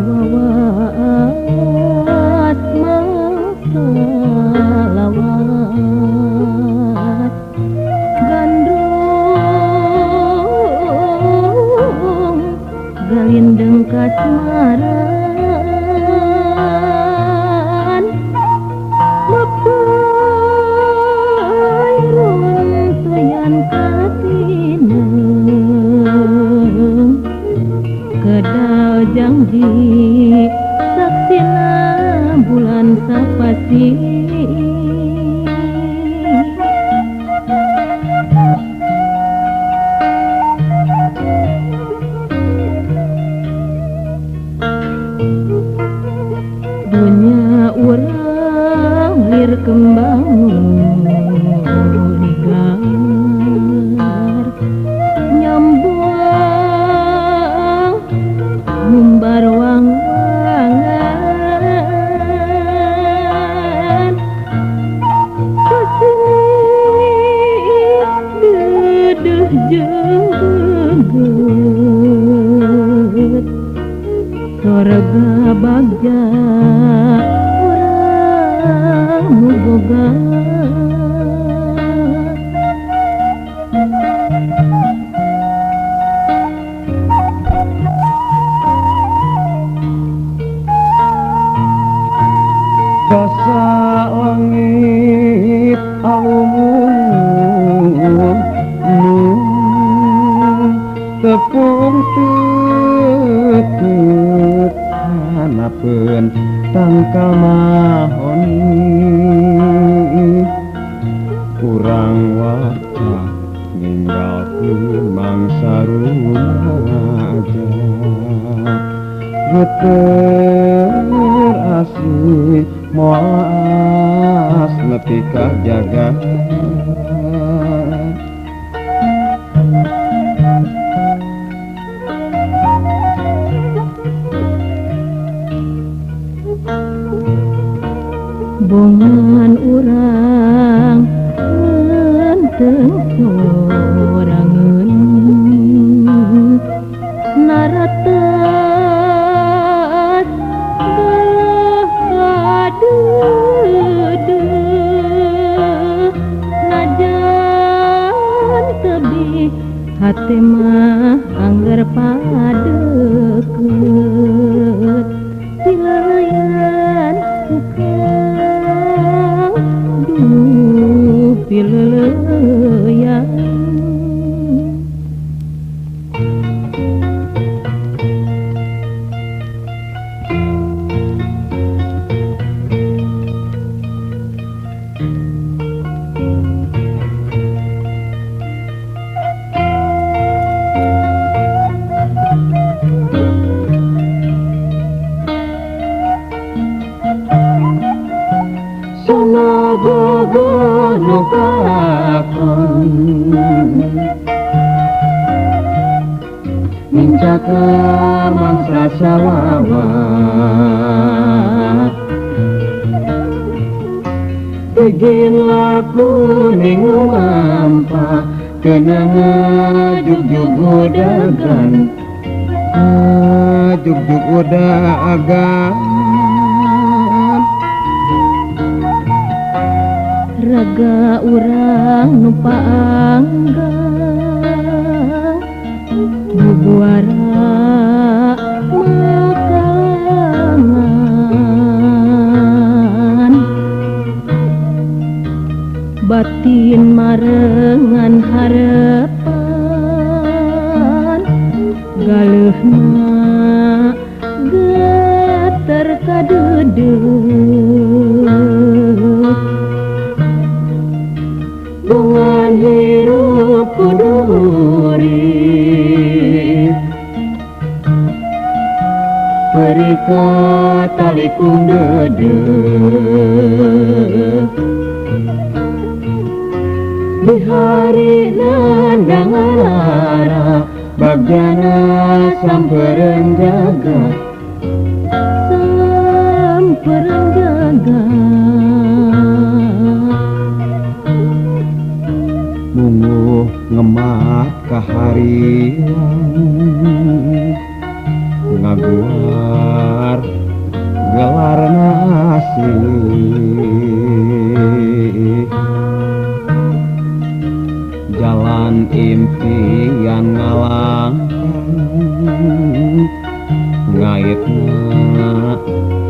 Ngawawaas mangsa lawas gandrung galindeng kasmaran mepay runtuyan katineng kedal janji saksina bulan sapasi. Dunya urang lir kembang ligar nyambuang ngumbar wang-wangan kasih dedeh jeung geget sorga bagja urang nu boga. Rasa langit alumun tepung tetep hanapeun tangkal mahoni kurang waca ninggalkeun mangsa rumaja geter asih moal nepi ka jaga. Bongan urang ngenteng sorangeun naratas galah kadeudeuh najan tebih hate mah angger padeukeut pileuyan kukang duh pileuyan. Sono gogo nu kakon mincaka mangsa sawawa Begin laku ning mampa kena ngajugjug udagan ngajugjug udagan Raga urang nu paanggang bubuara makalangan batin marengan harepan galeuhna geter kadeudeuh bungan hirup kuduri perika talikung deudeuh di hari nandang lara bagjana sampereun jaga sampereun jaga. Kahariwang ngaguar gelar nasi jalan impian ngalangkang ngaitna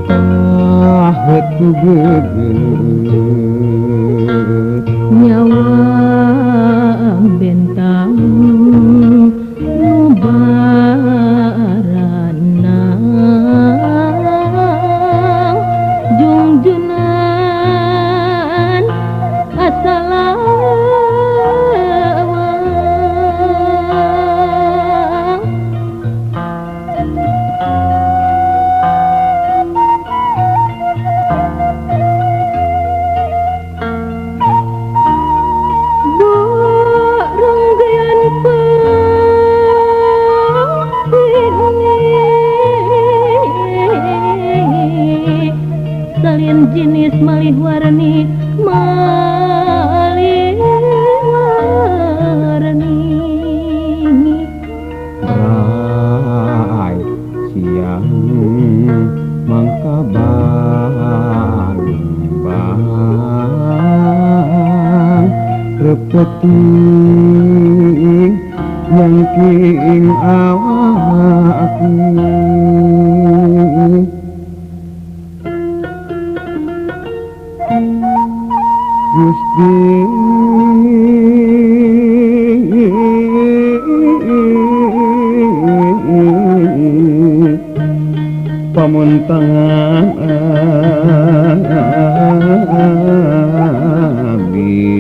paheut ku gegeut nyawa bentang nu baranang jungjunan asalawang salin jenis malih warni malih warni Rai siang mangka bang repeting nyangking awakku Gusti pamuntangan abdi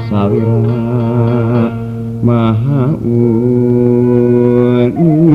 salira maha uninga.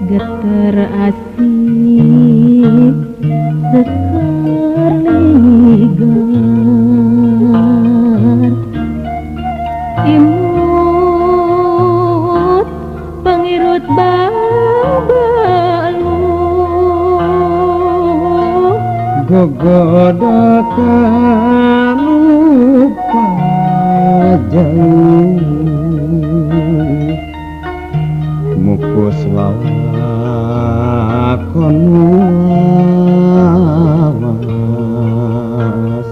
Geter asih seker ligar imut pengirut babalu Gogodokan lupa jauh mupus lalakon lawas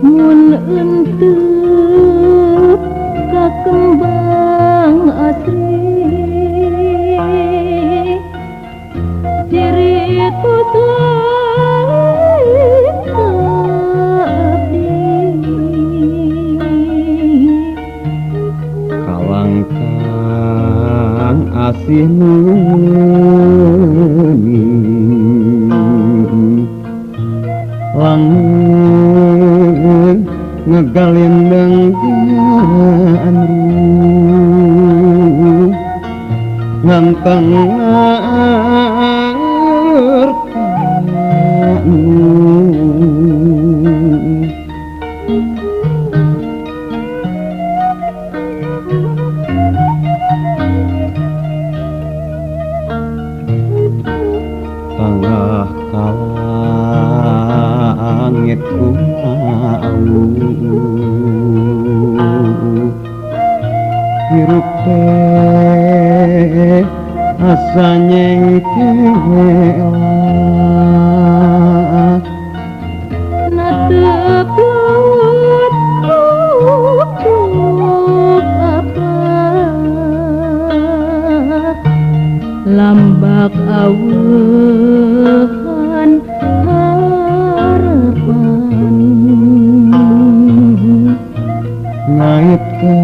mun enteup ka kembang asri ciri tutup abdi kalangkang asih nuni langun ngegalindeng anu nganteng tangah kalangit kumau hirup teh asa nyengkelah natep laut Eueuhan harapan ngait ka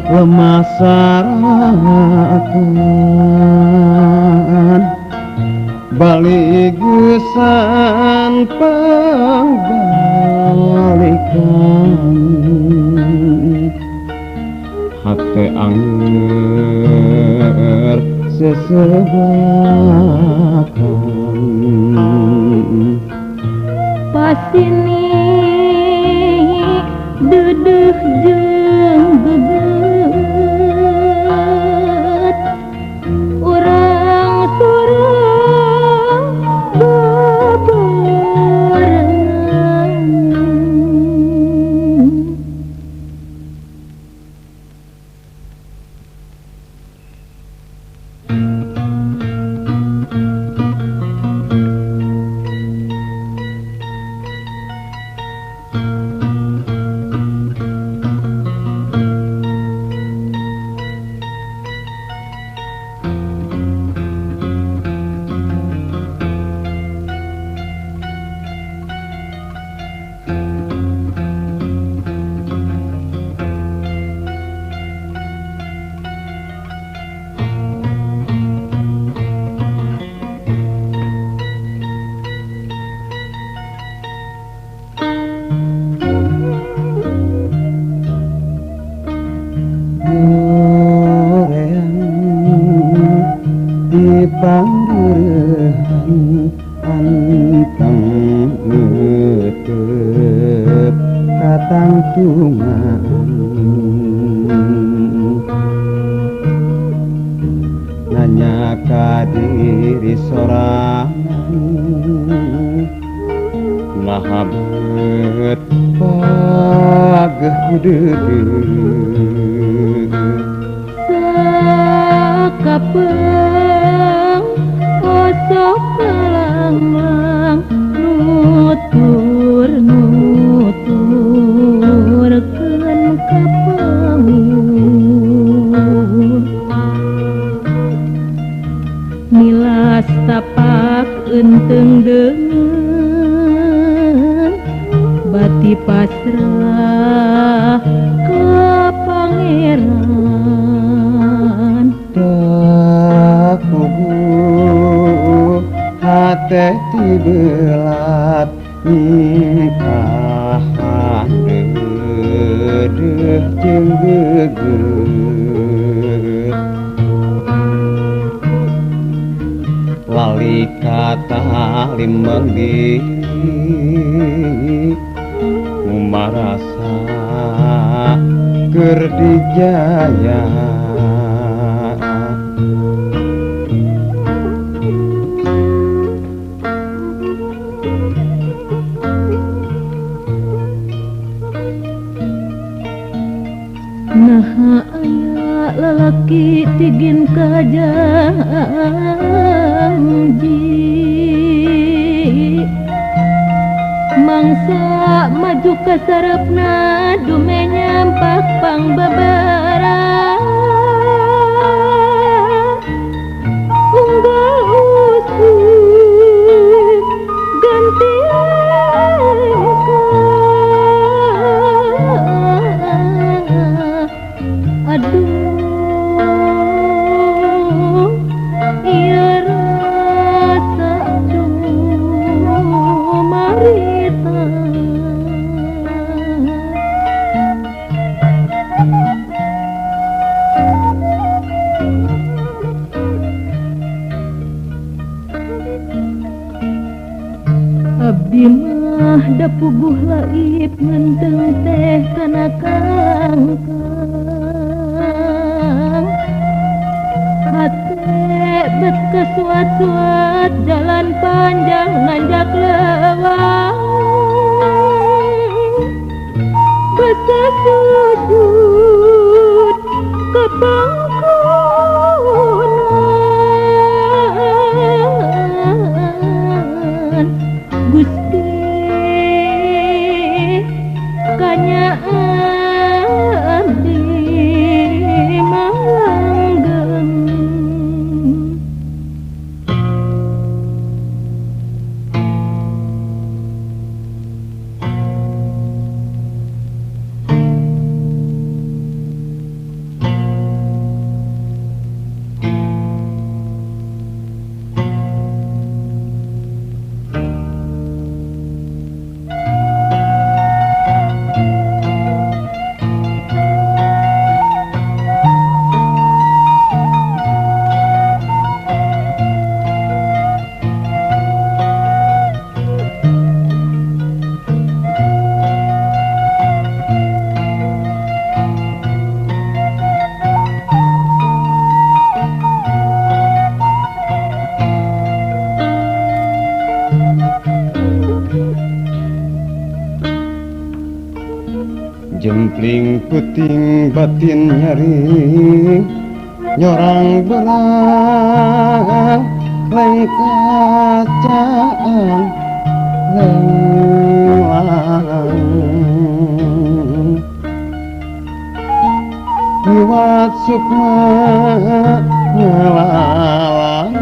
lemah sarakan balik gesan pangbalikan hate anger sesebakan pasini dedeh jeung geget urang surang bebarengan. Goreang di panggurehan anteng ngeuteut katangtungan nanya ka diri sorangan naha beut pageuh ku deudeuh. Sakapeung osok kalanglang nutur nuturkeun ka paur milas tapak eunteng deungeun bati pasrah ka pangeran. Takugu hate tibelat nyingkahan deudeuh jeung gegeut lali kata limeng diri ngumarasa keur dijaya. Naha aya lalaki tigin kajanji mangsa maju ka sarepna dume nyampak pangbabara unggal usik ganti aduh ieu rasa cumarita. Abdi mah da puguh laib ngeunteung teh kana kangkang hate bet kesuat-suat jalan panjang nanjak lewang basa sujud ke pangkunan Gusti kanyaan di malanggeng. Jempling puting batin nyari nyorang belang leng kacaan leng liwat sukma ngelalang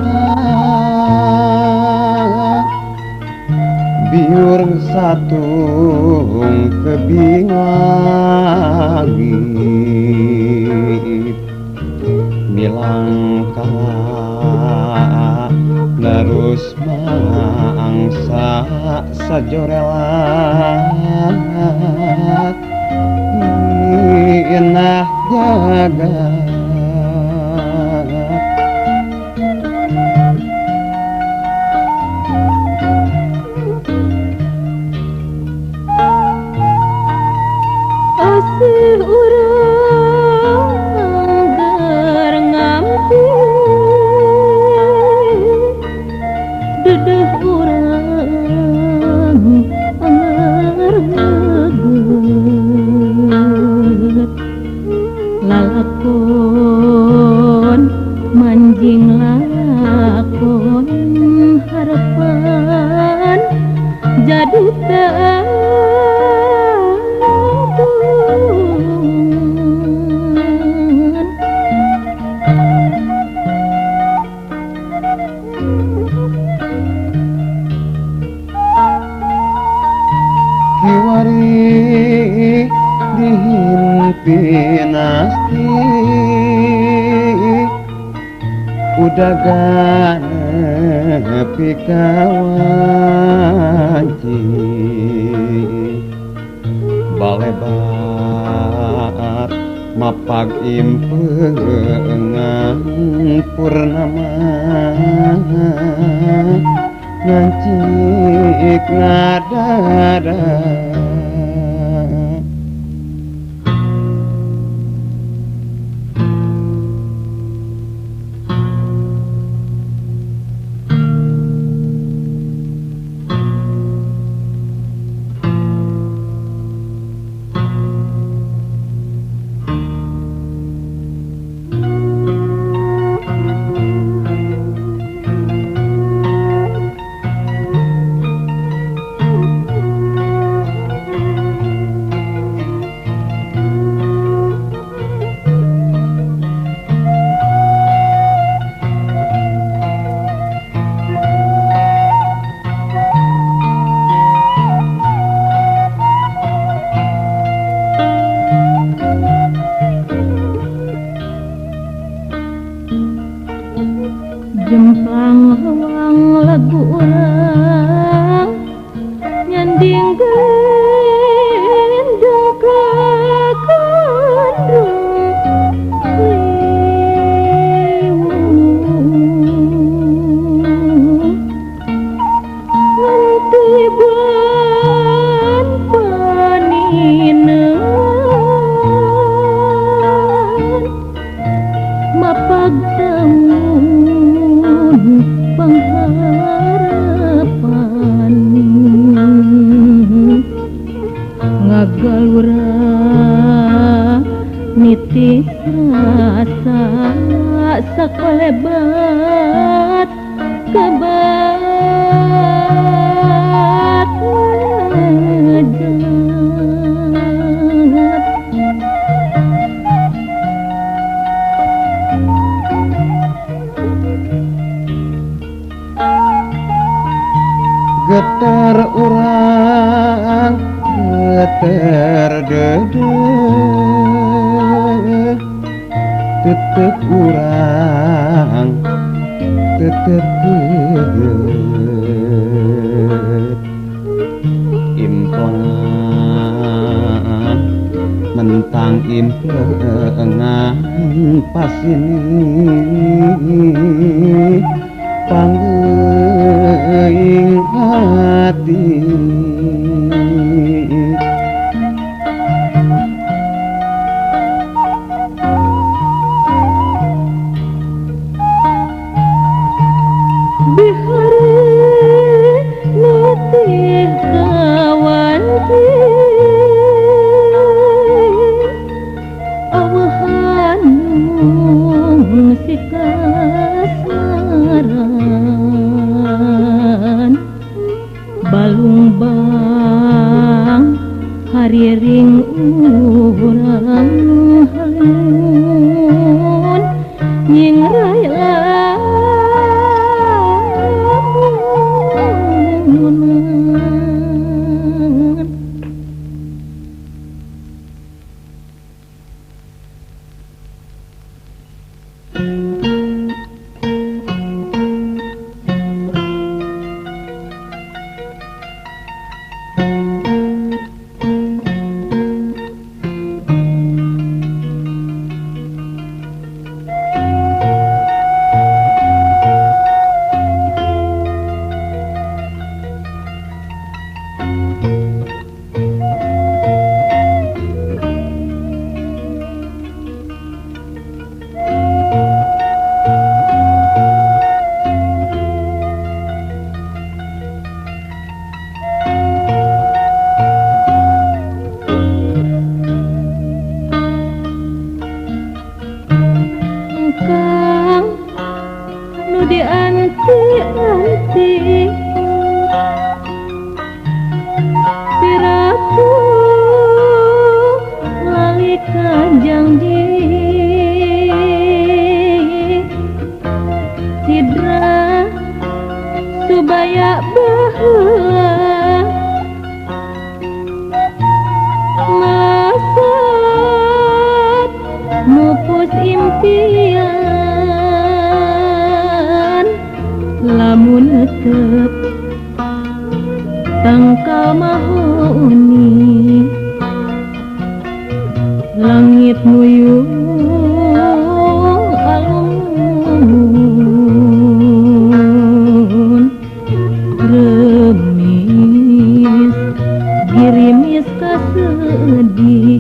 biur satung kebing langit milang kala nerus mangsa sajorelat inah jagat. Asih urang anggar ngampi dedeh urang anggar ngeget lalakon manjing lakon harapan jadi tak. Kiwari dihimpinasti udagan nepi ka wanci balebar mapag impengan purnama ngancik ngadada. Jemplang lewang lagu urang nyanding gendong kakandung liwung nganti bulan panineun mapag taun pengharapan ngagalura nitis rasa sakolebat kabat ngejat. Getar urang getar dedeh tetep urang tetep geget implengan mentang implengan pasini panggeuing hati. Bihari nitih kawanci Heula Masat mupus impian lamun netep tangkal mahoni langit muyung alun remis girimis kasedih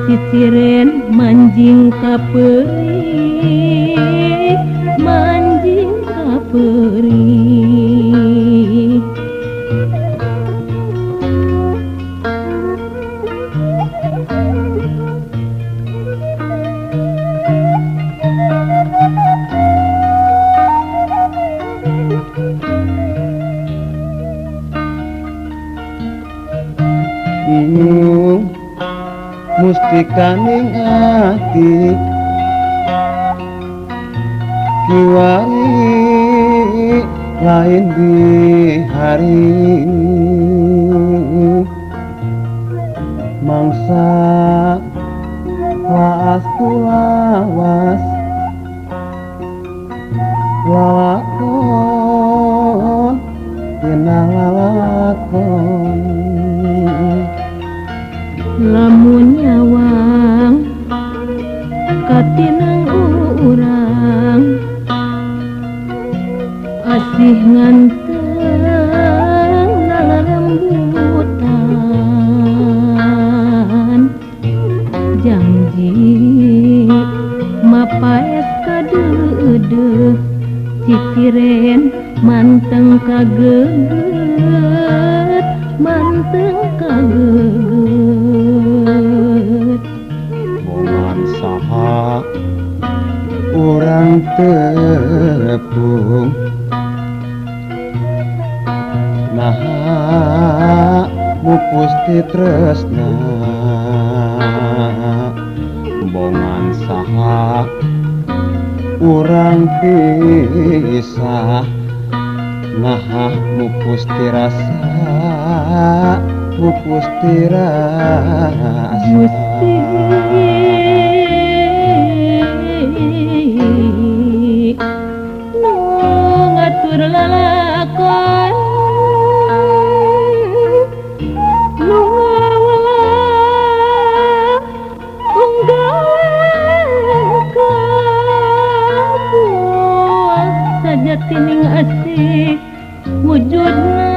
ciciren manjing kaperih manjing kaperih. Mustikaning ati kiwari lain di hari mangsa laas kulawas lalakon dina lalakon lamun nyawang katinang urang asih nganteng nalalembutan janji mapaes kadeudeuh ciciren manteng kageget manteng kageget. Bongan saha urang tepung naha mupus ti tresna bongan saha urang pisah naha mupus ti rasa mupus ti rasa. Gusti nu ngatur lalakon nu ngawala unggal kabuah sajatining asih wujudna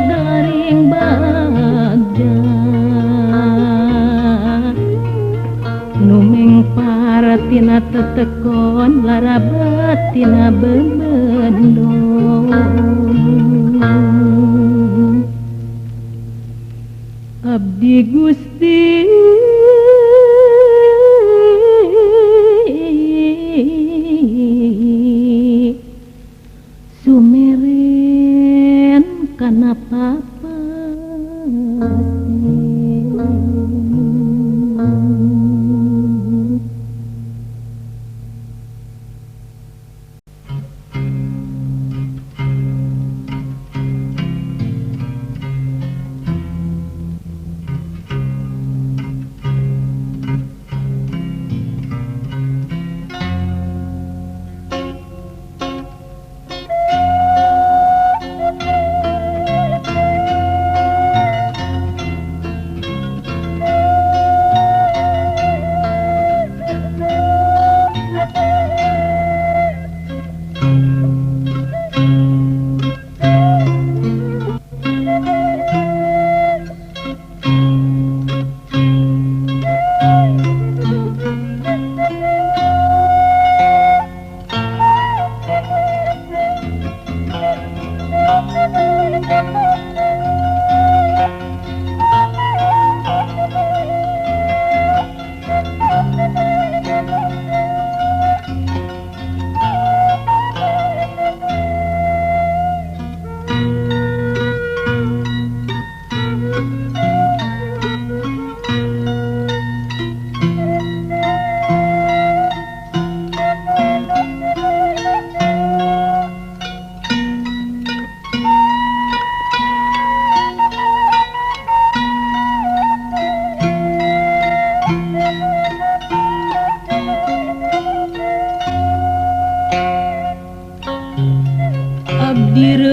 garing bagja numengpar tina tetekon larabat tina bebendong abdi Gusti sumeren kana papa.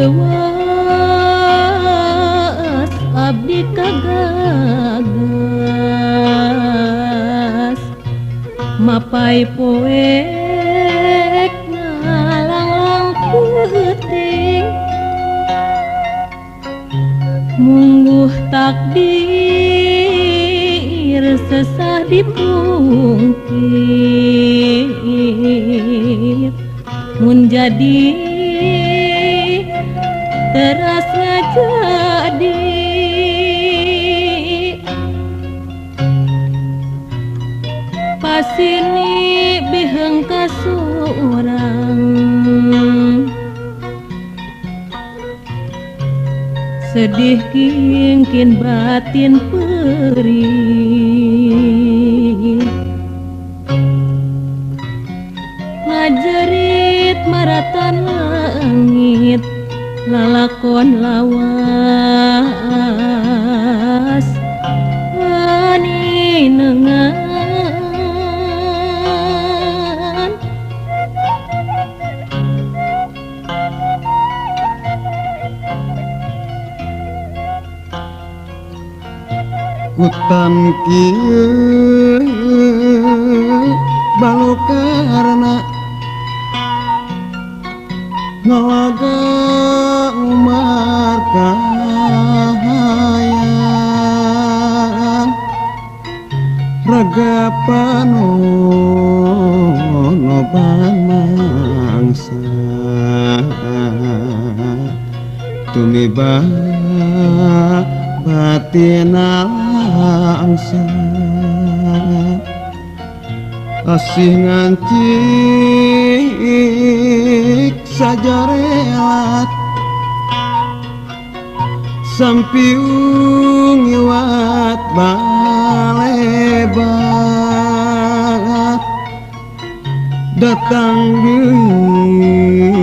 Leuwas abdi kagagas mapai poek ngalanglang peuting mungguh takdir sesah dipungkir mun jadi teras ngajadi pasini biheng ka surang sedih kingkin batin perih ngajerit maratan langit lalakon lawas aninengan Kutan kieu balukarna ngalaga umar kahayang raga panonoban mangsa tumiba batin angsa asih ngancik sajarelat sampiung iwat balebat datang deui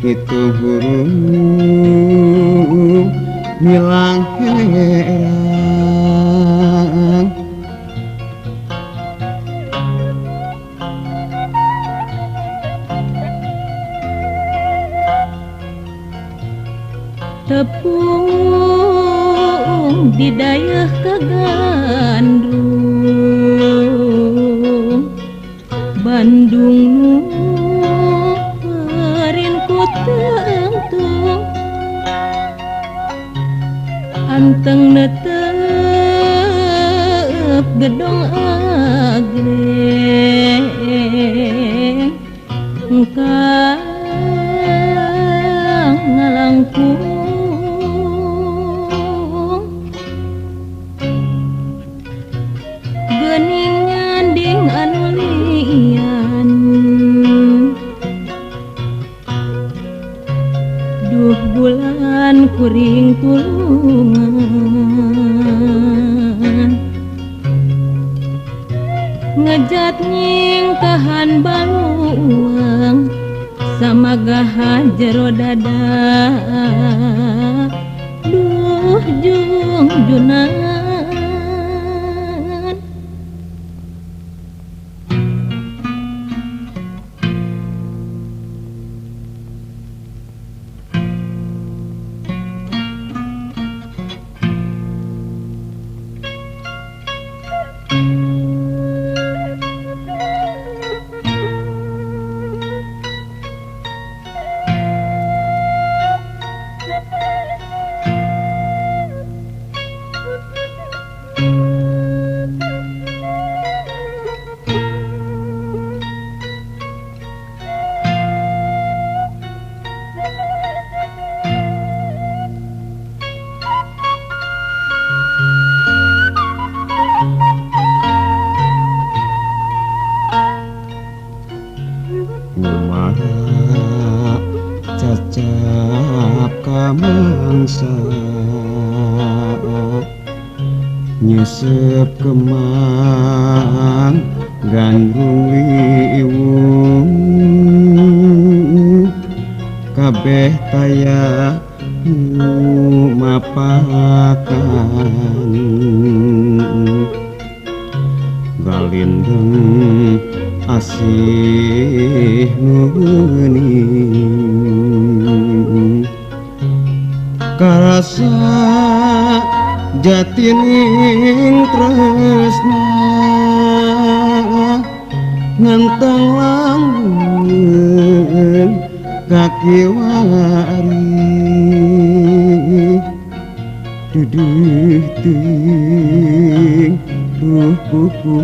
itu hurung milang herang tepung didayeuh ka gandrung Bandung nu perin ku tengtung anteng netep gedong agreng kang ngalangkung geuning nyanding anu lian duh bulan kuring tulungan ngejat nyingkahan baluang samagahan jero dada duh jungjunan. Cacap kamangsa nyesep kemang gandrung liwung kabeh taya mapakan galindeng Asih nu geuning karasa jatining tresna ngantang langgeng kakiwari duduh teuing duh pupusten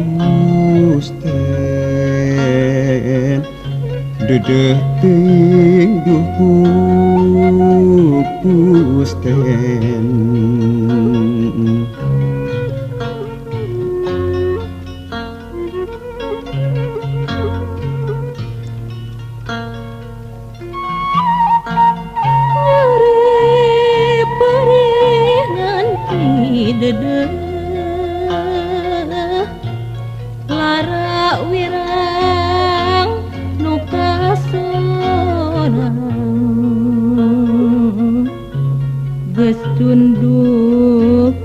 dedeh teuing duh pupusten. Lara wirang nu kasorang geus tunduk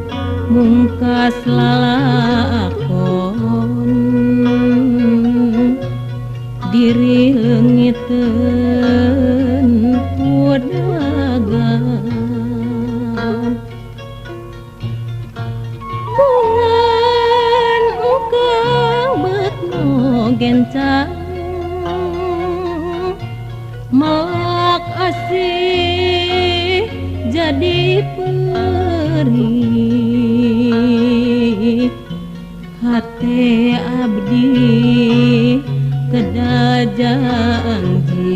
mungkas lalakon diri leungiteun pudagan gencang melak asih jadi perih hate abdi kedah janji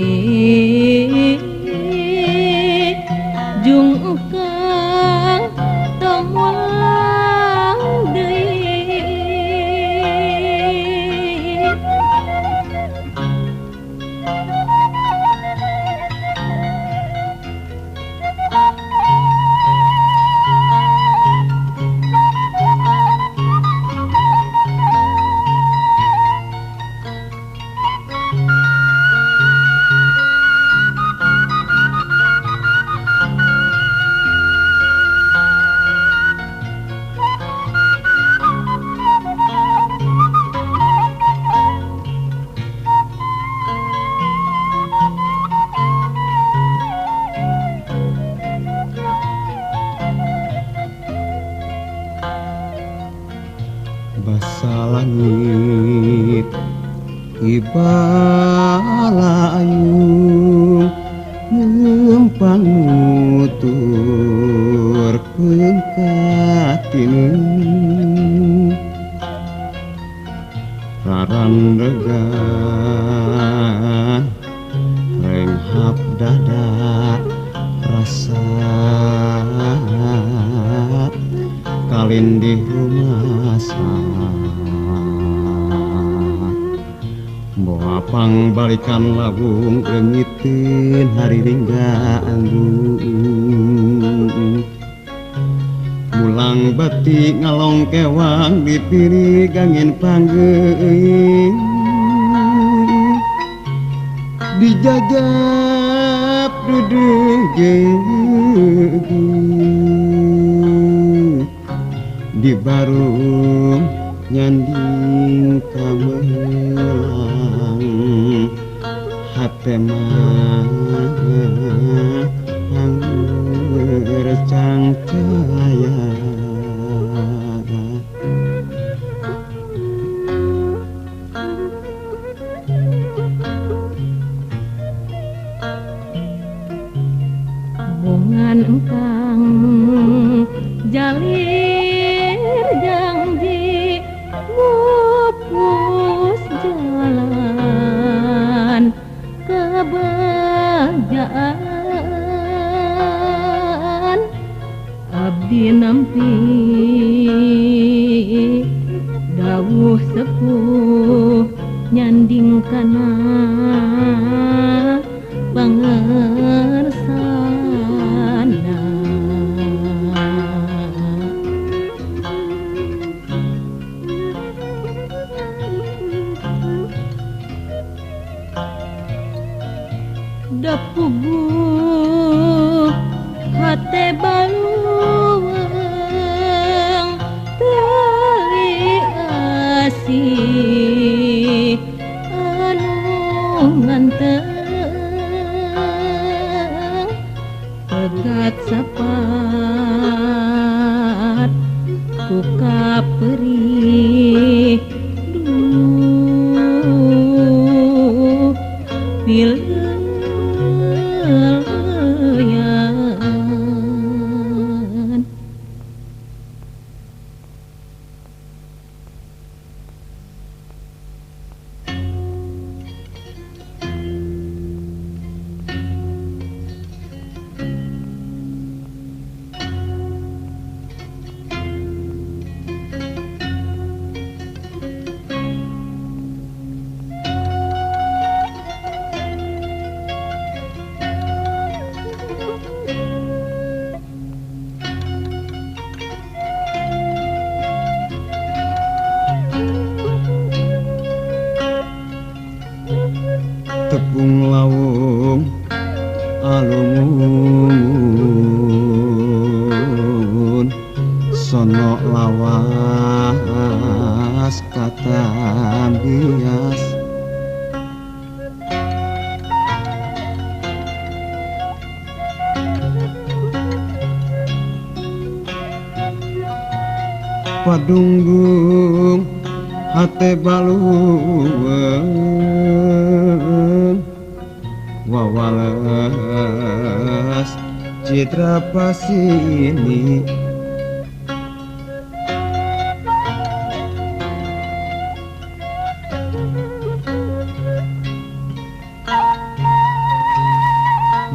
jung engkang tong mulang deui. Basa langit ibalayu ngempang nuturkeun katineng rarandegan renghap dada rasa kalindih rumasa boa pangbalikan labung leungiteun hari ringga anggung mulang bati ngalong kewang dipilih gangin panggeuing dijajab duduh jeung di barung nyanding kamelang hate mah angger cangcaya. Bongan engkang jalir janji mupus jalan kebahagiaan abdi nampi dawuh sepuh nyanding kana pangersana. Dapuguh hate baluweung teli asih nganteng pegat sapat ku kaperih duh pileyan. Tepung lawung alungun sono lawas katambias padunggung hate baluweung wawales citra pasini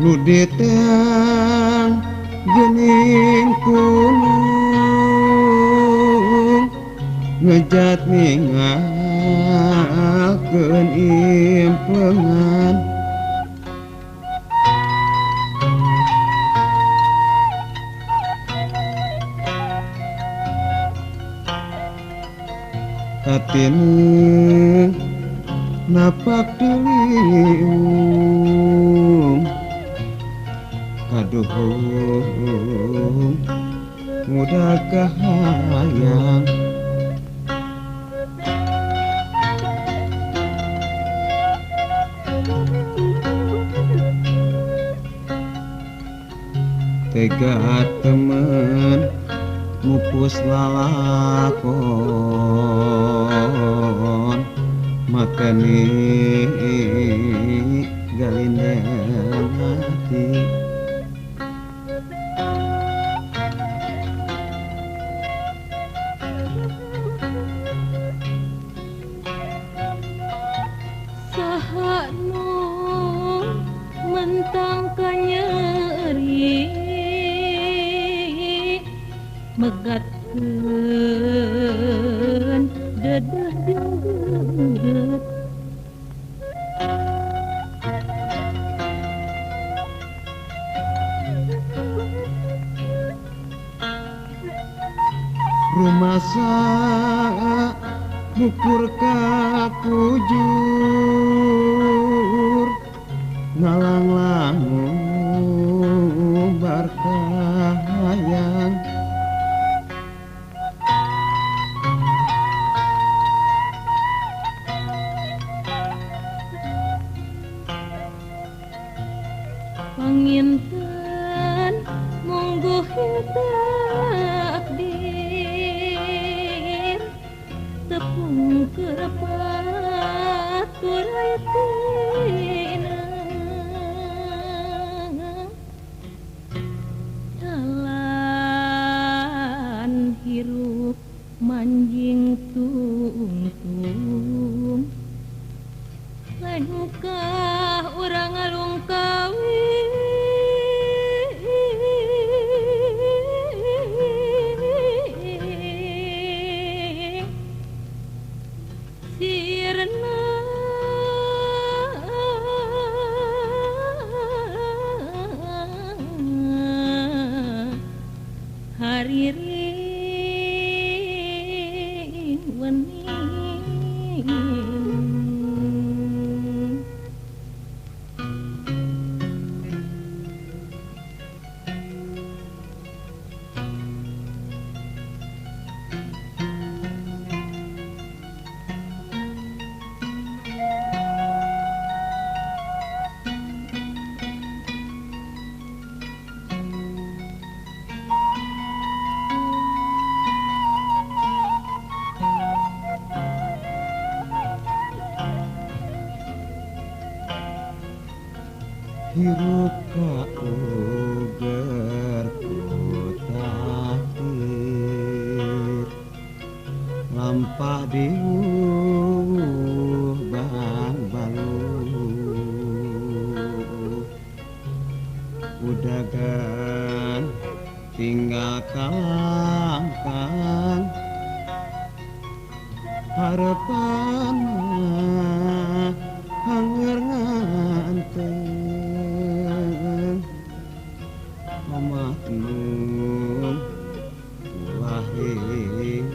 nu diteang geuning kunung ngejat ningalkeun impengan katineng napak diliung kaduhung muda kahayang tega temen mupus lalakon mateni galindeng hati. Saha nu mentang kanyeri megatkeun dedeh denggeut rumasa ngukur ka kujur ngalanglangu barkahayang panginten mungguhin takdir tepung kerpat turai tina jalan hirup manjing tungtung lengkah urang ngalungkawi sirna hariring wening. Hirup kauger ku takdir lampah diuh bang balu udagan tinggal kalangkang harapan mah hanger nganteng omah tenung ulah hinggang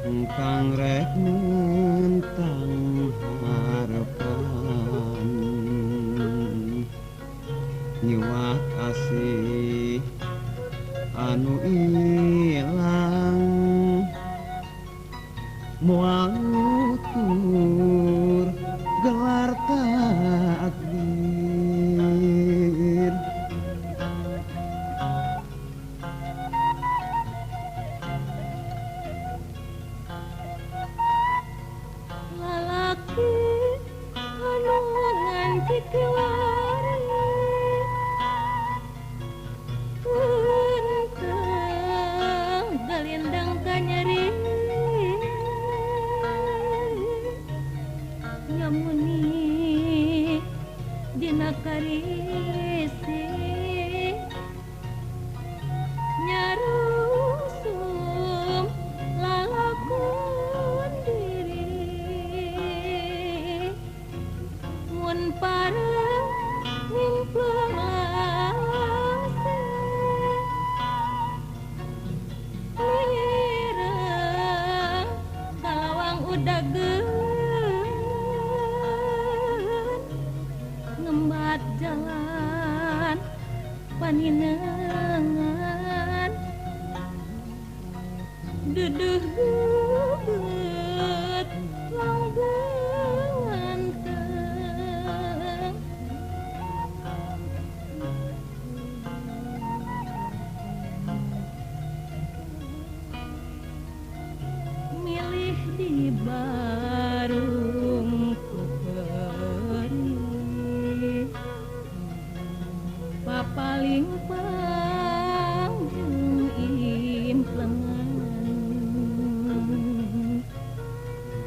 engkang rek nentang harapan nyiwak asih anu ilang moal nutur gelar takdir. Lalaki anu nganti kiwari Kenteng galindang kanyeri Nyamuni dina karisi Nyarusum lalakon diri Mun pareng nimplung lase Lireng kalawang udageun Ngembat jalan paninengan Duduh geubet langgeng anteng Milih di barung ku peurih Papaling pang jeung implengan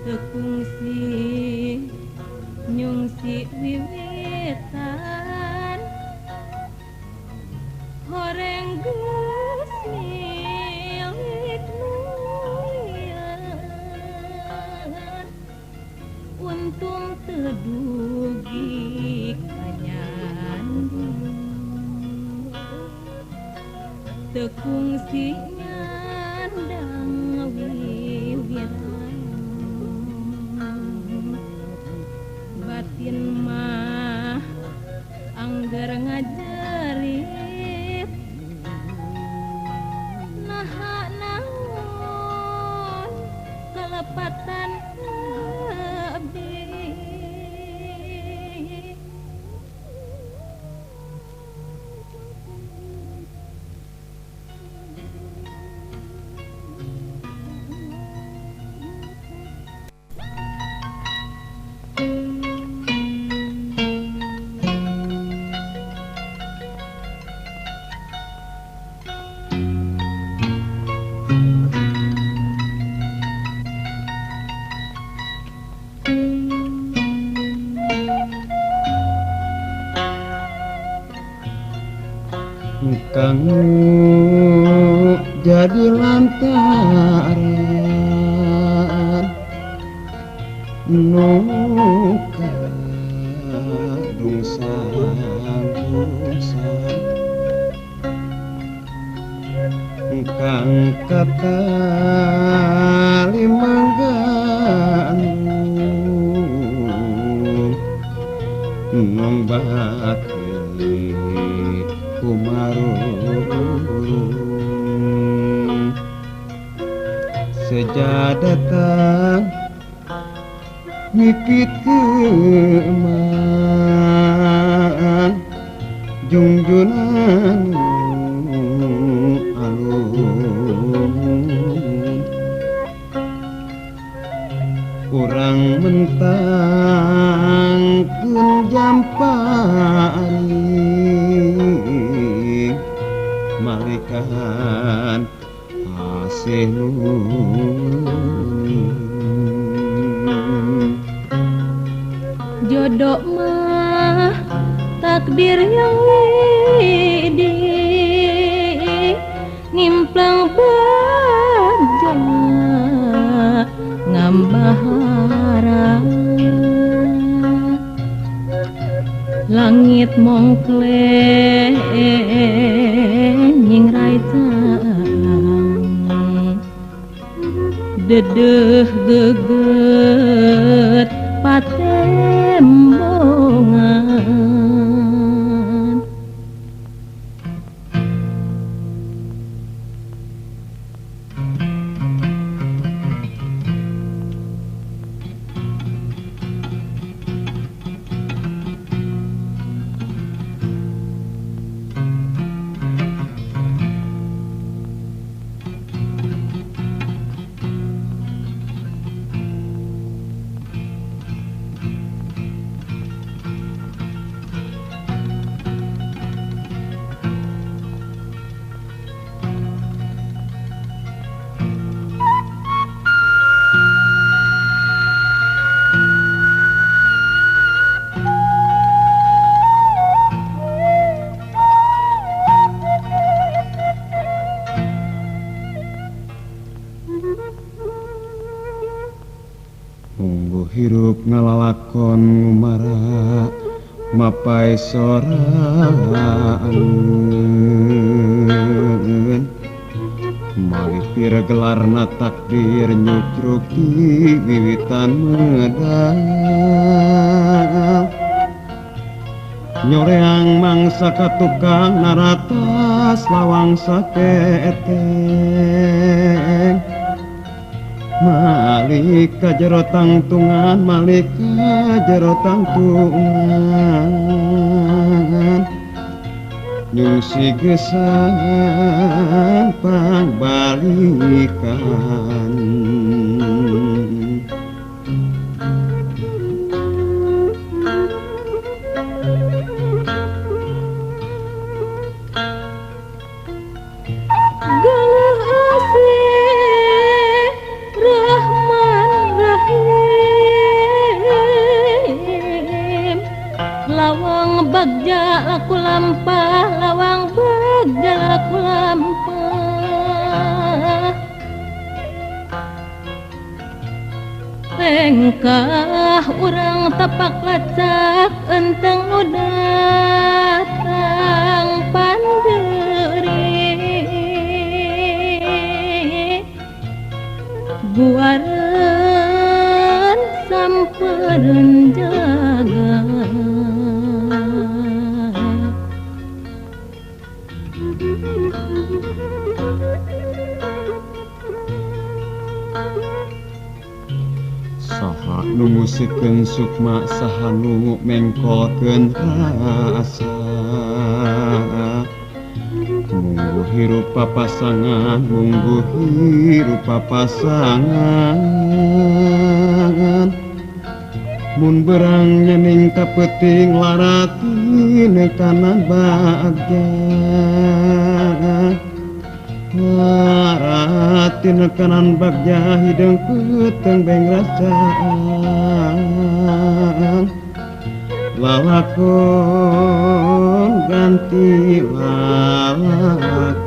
Teu kungsi nyungsi wiwitan Horeng geus milik nulian Untung teu dugi ka nyandi Teu kungsi nyandang wiwitan Batin mah angger ngajerit Naha naon kalepatan abdi. Kang jadi lantaran nu kadungsang-dungsang kang kata limangganung nong batil kumarurung sejadatang mipit keman jungjunan alun Urang mentangkeun jampari malikan asih nuning. Jodoh mah takdir yang widi ngimplang bagja ngambahara langit mongkle nyingrai caang dedeh geget patembongan. Mungguh hirup ngalalakon ngumara mapai sorangan malipir gelarna takdir nyucruki wiwitan medal nyoreang mangsa ka tukang naratas lawang saketeng malik ka jero tangtungan malik ka jero tangtungan nyungsi gesan pangbalikan. Lawang bagja laku lampah, lawang bagja laku lampah. Lengkah urang tapak lacak enteng nu datang panderi. Buaran sampereun jaga. Saha nu musikeun sukma saha nu mengkolkeun rasa mungguh hirup papasangan mungguh hirup papasangan mun berang nyening ka peuting larati nekanan bagja larati nekanan bagja hideung peuteung beng rasaan lalakon ganti lalakon.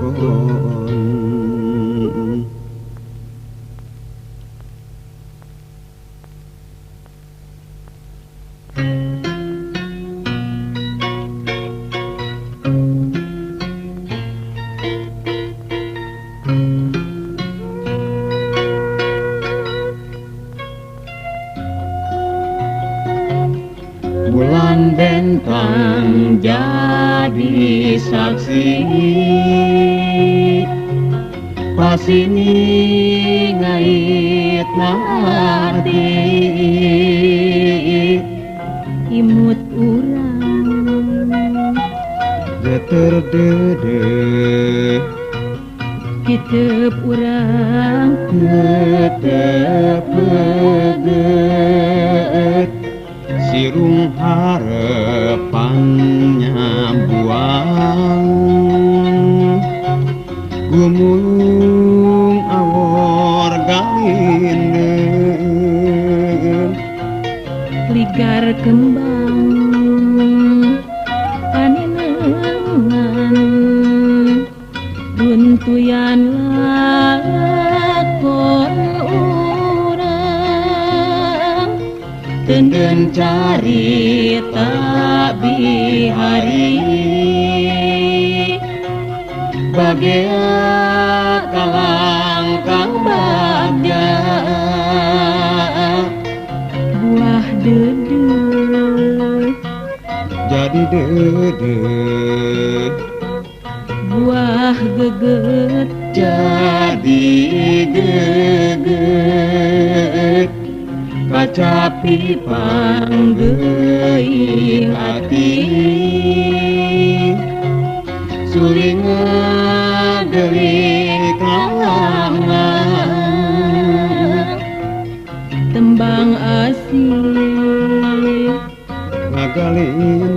Bulan bentang jadi saksi pasini ngait hati imut urang geter dede Kitep urang tetep peget sirung harepan nyambuang gumulung awor galindeng ligar kembang paninengan runtuyan lakon urang tenden carita bihari bagea kalangkang bagja buah dedeh jadi dedeh buah geget jadi geget kacapi panggeuing ati suling geulik kalangan tembang asih ngagalindeng.